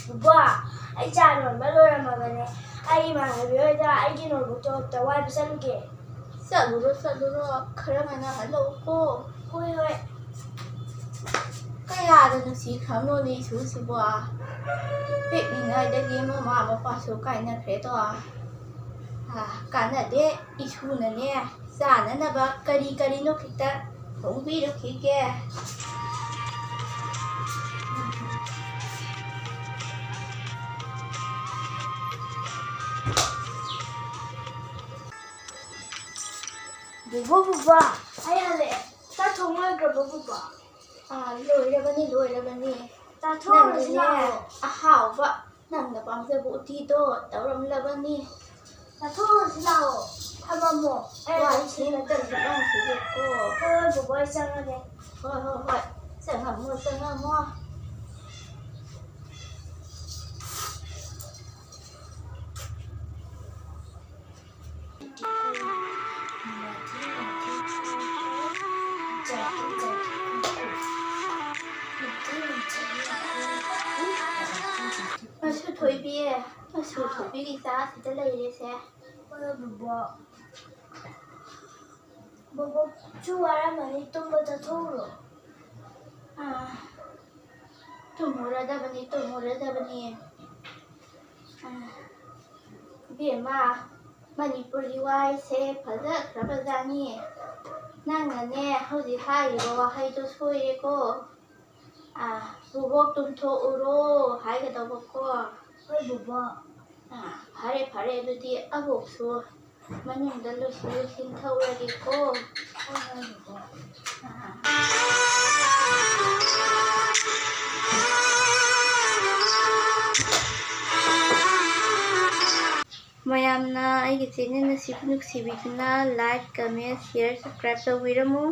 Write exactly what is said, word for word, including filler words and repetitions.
ꯕꯕꯥ, ꯑꯩ ꯆꯥ ꯂꯣꯟꯕ ꯂꯣꯏꯔꯝꯃꯕꯅꯦ꯫ ꯑꯩ ꯏꯃꯥꯟꯅꯕꯤ ꯍꯣꯏꯗ ꯑꯩꯒꯤ ꯅꯣꯠꯕꯨꯛꯇꯣ ꯑꯝꯇ ꯋꯥꯏꯕ ꯆꯠꯂꯨꯒꯦ꯫ ꯆꯠꯂꯨꯔꯣ, ꯆꯠꯂꯨꯔꯣ, ꯈꯔ ꯉꯟꯅ ꯍꯜꯂꯛꯎꯀꯣ꯫ ꯍꯣꯏ, ꯍꯣꯏ꯫ ꯀꯌꯥꯗ ꯅꯨꯡꯁꯤꯈ꯭ꯔꯕꯅꯣꯅꯦ ꯏꯁꯨꯁꯤꯕꯣ꯫ ꯄꯤꯛꯂꯤꯉꯩꯗꯒꯤ ꯃꯃꯥ ꯃꯄꯥꯁꯨ ꯀꯥꯏꯅꯈ꯭ꯔꯦꯗꯣ꯫ ꯑꯥ, ꯀꯥꯟꯅꯗꯦ, ꯏꯁꯨꯅꯅꯦ ꯆꯥꯅꯅꯕ ꯀꯔꯤ ꯀꯔꯤꯅꯣ ꯈꯤꯇ ꯊꯣꯡꯕꯤꯔꯨꯈꯤꯒꯦ꯫ ꯕꯨꯕꯣ, ꯕꯨꯕꯣ, ꯑꯩ ꯍꯜꯂꯛꯑꯦ꯫ ꯆꯥꯛ ꯊꯣꯡ ꯂꯣꯏꯈ꯭ꯔꯕꯣ, ꯕꯨꯕꯣ? ꯑꯥ, ꯂꯣꯏꯔꯕꯅꯤ, ꯂꯣꯏꯔꯕꯅꯤ꯫ ꯆꯥꯊꯣꯛꯎꯔꯁꯤ ꯅꯪꯒꯤꯅꯦ ꯂꯥꯛꯑꯣ꯫ ꯑꯍꯥꯎꯕ ꯅꯪꯅ ꯄꯥꯝꯖꯕ ꯎꯇꯤꯗꯣ ꯇꯧꯔꯝꯂꯕꯅꯤ꯫ ꯆꯥꯊꯣꯛꯎꯔꯁꯤ ꯂꯥꯛꯑꯣ꯫ ꯊꯝꯃꯝꯃꯣ꯫ ꯑꯩ ꯋꯥꯏ ꯑꯗꯨꯝ ꯁꯤꯠꯂꯒꯦ꯫ ꯁꯤꯠꯂꯒꯦ, ꯅꯪ ꯁꯤꯠꯂꯦꯀꯣ꯫ ꯍꯣꯏ, ꯍꯣꯏ, ꯕꯣꯕꯣ, ꯑꯩ ꯆꯪꯉꯒꯦ꯫ ꯍꯣꯏ, ꯍꯣꯏ, ꯍꯣꯏ꯫ ꯆꯪꯉꯝꯃꯣ, ꯆꯪꯉꯝꯃꯣ꯫ ꯃꯁꯨ ꯊꯣꯏꯕꯤ, ꯃꯁꯨ ꯊꯣꯏꯕꯤꯒꯤ ꯆꯥꯁꯤꯗ ꯂꯩꯔꯦꯁꯦ꯫ ꯍꯣꯏ, ꯕꯣꯕꯣ꯫ ꯕꯣꯕꯣꯁꯨ ꯋꯥꯔꯝꯃꯅꯤ, ꯇꯨꯝꯕ ꯆꯠꯊꯣꯛꯎꯔꯣ꯫ ꯑꯥ, ꯇꯨꯝꯃꯨꯔꯗꯕꯅꯤ, ꯇꯨꯝꯃꯨꯔꯗꯕꯅꯤ꯫ ꯑꯥ, ꯏꯕꯦꯝꯃ, ꯃꯅꯤꯄꯨꯔꯒꯤ ꯋꯥꯍꯩꯁꯦ ꯐꯖꯈ꯭ꯔꯕꯖꯥꯠꯅꯤ꯫ ꯅꯪꯅꯅꯦ ꯍꯧꯖꯤꯛ ꯍꯥꯏꯔꯤꯕ ꯋꯥꯍꯩꯗꯣ ꯁꯣꯏꯔꯦꯀꯣ꯫ ꯑꯥ, ꯕꯣꯕꯣꯛ ꯇꯨꯝꯊꯣꯛꯎꯔꯣ ꯍꯥꯏꯒꯗꯧꯕꯀꯣ꯫ ꯍꯣꯏ, ꯕꯣꯕꯣꯛ꯫ ꯑꯥ, ꯐꯔꯦ, ꯐꯔꯦ, ꯑꯗꯨꯗꯤ ꯑꯕꯣꯛꯁꯨ ꯃꯅꯨꯡꯗ ꯂꯣꯏꯁꯤꯟ ꯂꯣꯏꯁꯤꯟ ꯊꯧꯔꯒꯦꯀꯣ꯫ ꯍꯣꯏ, ꯍꯣꯏ, ꯕꯣꯕꯣꯛ꯫ ꯑꯥ꯫ ꯃꯌꯥꯝꯅ ꯑꯩꯒꯤ channel ꯑꯁꯤꯕꯨ ꯅꯨꯡꯁꯤꯕꯤꯗꯨꯅ like, comment, share, subscribe ꯇꯧꯕꯤꯔꯝꯃꯨ꯫